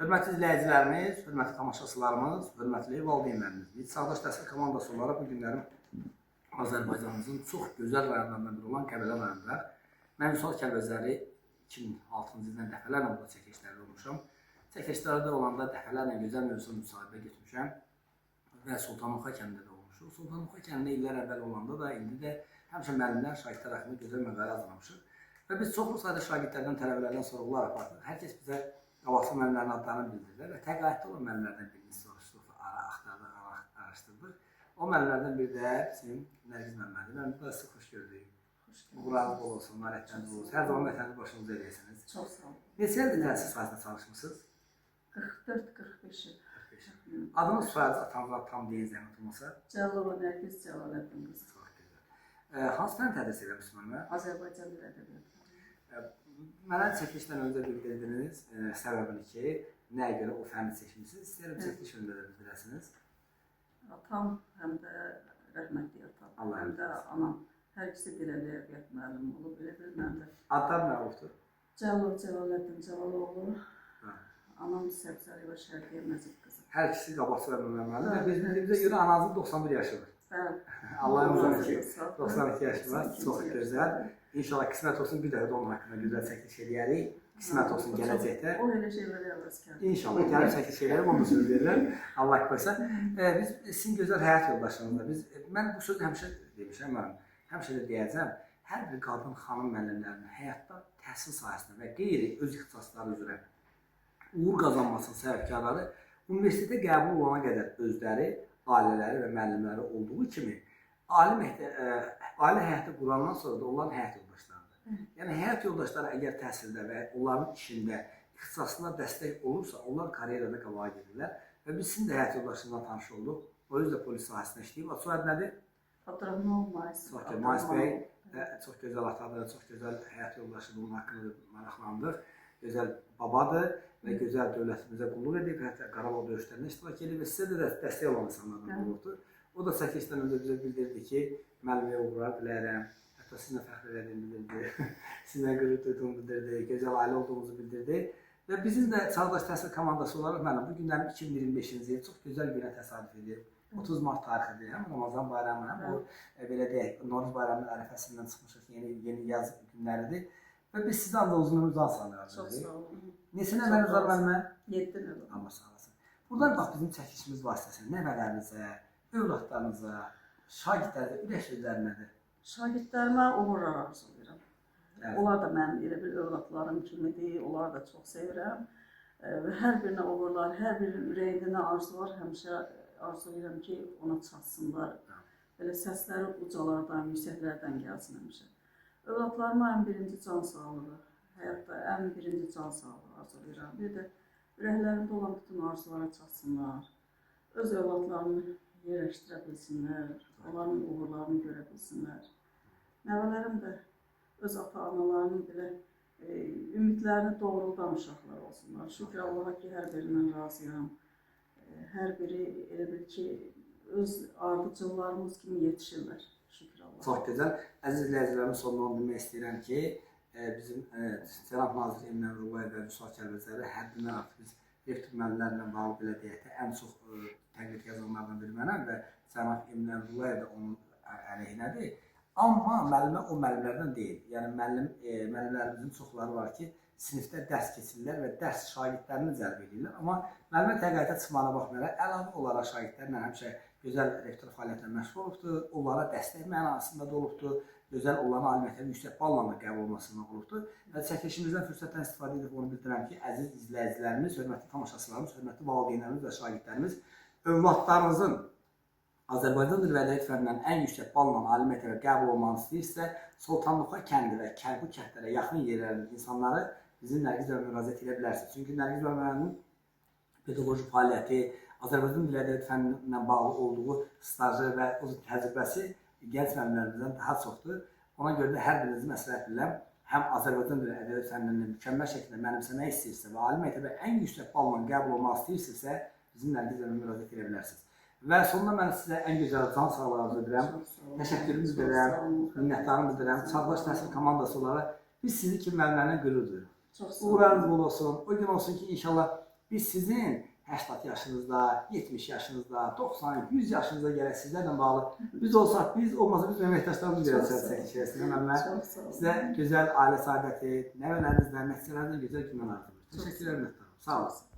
Hörmətli izləyicilərimiz, hörmətli tamaşaçılarımız, hörmətli valideynlərimiz, biz Çağdaş Təhsil komandası olaraq bu günlərim Azərbaycanımızın çox gözəl rayonlarından biri olan Qəbələ rayonunda. Mən Vüsal Kəlbəzəri 2006-cı ildən dəfələrlə burada çəkilişlərdə olmuşam. Çəkilişlərdə olanda dəfələrlə gözəl mövzulu müsahibə götürmüşəm və Sultanlıxa kəndində də olmuşuq. Sultanlıxa kəndində illər əvvəl olanda da indi də həmişə müəllimlər, şagirdlər haqqında gözəl məqalə hazırlamışıq. Və biz çoxlu sayda şagirdlərdən, tələbələrdən sorğular apardıq. Hər kəs bizə qabaqcıl müəllimlərin adlarını bildirdilər və təqaüddə olan müəllimlərdən birini soruşduq, axtardıq, araşdırdıq. O müəllimlərdən biri də bizim Nərgiz müəllimədir. Müəllim, bu da sizi xoş gördük. Uğurlarınız bol olsun, nailiyyətləriniz bol olsun. Hər zaman vətəninizi başınıza eləyəsiniz. Çox sağ olun. Neçə ildir təhsil sahəsində çalışmısınız? 44-45 il. 45 il. Adınız, soyadınız, atanız adı tam deyin zəhmət olmasa. Cəllova Nərgiz Cəlaləddin qızı. Çox gözəl. Hansı fənn tədris eləmisiniz müəllimə? Azərbaycan dili ədəbiyyatı. Mənə çəkilişdən öncə bildirdiniz səbəbini ki, nəyə görə o fənni seçmisiniz. İstəyirəm çəkiliş öncə də bildirəsiniz. Atam həm də rəhmətli atam, Allah həm də anam. Hər ikisi dil ədəbiyyat müəllimi olub. Elə bil mən də. Adlar nə olubdur? Cəllov Cəlaləddin Cəlaloğlu. Anam Səbzəliyeva Şərqiyə Məcid qızı. Hər ikisi qabaqcıl müəllimlər və biz bildiyimizə görə ananızın 91 yaşı var. Bəli. Allah'ın 92 yaşı var. Çox gözəl. İnşallah qismət olsun bir dəfə də onun haqqında gözəl çəkiliş eləyərik. Qismət olsun gələcəkdə. O elə şeylərə həvəskardır. İnşallah gəlib çəkiliş eləyərik, onu da söz verirəm. Allah qoysa. Biz sizin gözəl həyat yoldaşınızla mən bu sözü həmişə demişəm, mən həmişə də deyəcəm. Hər bir qadın xanım müəllimlərinin həyatda təhsil sahəsində və qeyri öz ixtisasları üzrə uğur qazanmasının səbəbkarları universitetə qəbul olana qədər özləri, ailələri və müəllimləri olduğu kimi ali həyatı qurandan sonra da onların həyat yoldaşlarıdır. Yəni həyat yoldaşları əgər təhsildə və onların işində, ixtisasında dəstək olursa, onlar karyerada qabağa gedirlər. Və biz sizin də həyat yoldaşınızla tanış olduq. O özü də polis sahəsində işləyib. Soyadı nədir? Abdurrahmanov Mais. Çox gözəl. Mais bəy çox gözəl atadır, çox gözəl həyat yoldaşıdır. Onun haqqında maraqlandıq. Gözəl babadır və gözəl dövlətimizə qulluq edib, hətta Qarabağ döyüşlərində iştirak edib və sizə də dəstək olan insanlardan olubdur. O da çəkilişdən öncə bizə bildirdi ki, müəlliməyə uğurlar diləyirəm, hətta sizinlə fəxr elədiyini bildirdi, sizinlə qürur duyduğunu bildirdi, gözəl ailə olduğumuzu bildirdi. Və bizim də Çağdaş Təhsil komandası olaraq müəllim, bu günlərin 2025-ci il çox gözəl günə təsadüf edir. 30 mart tarixidir, həm Ramazan bayramı, həm o belə deyək, Novruz bayramının ərəfəsindən çıxmışıq, yeni yaz günləridir. Və biz sizi ancaq uzun ömür can sağlığı arzu Çox edirik. sağ olun. Neçə nəvəniz var müəllimə? 7 nəvə. Allah sağ olasın. Buradan bax bizim çəkilişimiz vasitəsilə nəvələrinizə, övladlarınıza, şagirdlərinizə ürək sözləri nədir? Şagirdlərimə uğurlar arzulayıram. Evet. Onlar da mənim elə bir övladlarım kimidir, onları da çox sevirəm. Və hər birinə uğurlar, hər birinin ürəyində nə arzu var, həmişə arzulayıram ki, ona çatsınlar. Belə səsləri ucalardan, yüksəklərdən gəlsin həmişə. Övladlarıma ən birinci can sağlığı, həyatda ən birinci can sağlığı arzulayıram. Bir də ürəklərində olan bütün arzulara çatsınlar. Öz övladlarını yerləşdirə bilsinlər, onların uğurlarını görə bilsinlər. Nəvələrim də öz ata-analarının belə ümidlərini doğruldan uşaqlar olsunlar. Şükür Allaha ki, hər birindən razıyam. Hər biri elə bil ki, öz ardıcıllarımız kimi yetişirlər. Şükür Allaha. Çox gözəl. Əziz izləyicilərimin sonunda onu demək istəyirəm ki, bizim Cənab Nazir Emin Əmrullayev və Vüsal Kəlbəzəri həddindən artıq biz rektor müəllimlərlə bağlı belə deyək də ən çox tənqid yazanlardan biri mənəm və Cənab Emin Əmrullayev də onun əleyhinədir. Amma müəllimə o müəllimlərdən deyil. Yəni müəllimlərimizin çoxları var ki, sinifdə dərs keçirirlər və dərs şagirdlərini cəlb edirlər. Amma müəllimə təqaüdə çıxmağına baxmayaraq əlavə olaraq şagirdlərlə həmişə gözəl rektor fəaliyyətinə məşğul olubdur, onlara dəstək mənasında da olubdur, gözəl onların ali məktəbə yüksək balla da qəbul olmasından olubdur. Və çəkilişimizdən fürsətdən istifadə edib onu bildirəm ki, əziz izləyicilərimiz, hörmətli tamaşaçılarımız, hörmətli valideynlərimiz və şagirdlərimiz, övladlarınızın Azərbaycan dili və ədəbiyyat fənnindən ən yüksək balla ali məktəbə qəbul olmanı istəyirsə, Sultanlıxa kəndi və bu kəndlərə yaxın yerlərin insanları bizim Nərgiz müəllimə müraciət edə bilərsiniz. Çünki Nərgiz müəllimənin pedaqoji fəaliyyəti, Azərbaycan dili ədəbiyyat fənninə bağlı olduğu stajı və o təcrübəsi gənc müəllimlərimizdən daha çoxdur. Ona görə də hər birinizi məsləhət bilirəm, həm Azərbaycan dili ədəbiyyat fənnini mükəmməl şəkildə mənimsəmək istəyirsə və ali məktəbə ən yüksək balla qəbul olmaq istəyirsinizsə, bizim Nərgiz müəllimə müraciət edə bilərsiniz. Və sonunda mən sizə ən gözəl can sağlığı arzu edirəm. Təşəkkürümü bildirirəm, minnətdarımı bildirirəm. Çağdaş Təhsil komandası olaraq biz sizi kimi müəllimlərlə qürur duyuruq. Çox sağ olun. Uğurlarınız bol olsun. O gün olsun ki, inşallah Biz sizin 80 yaşınızda, 70 yaşınızda, 90, 100 yaşınızda gələk sizlərlə bağlı. Biz olsaq, biz olmasa biz əməkdaşlarımız Çox görəcək sağ olun. içərisində müəllimə. Çox sağ olun. Sizə gözəl ailə səadəti, nəvələrinizlə, nəticələrinizlə gözəl günlər arzulayırıq. Çox Təşəkkürlər minnətdaram. Sağ olun. Çox sağ olun.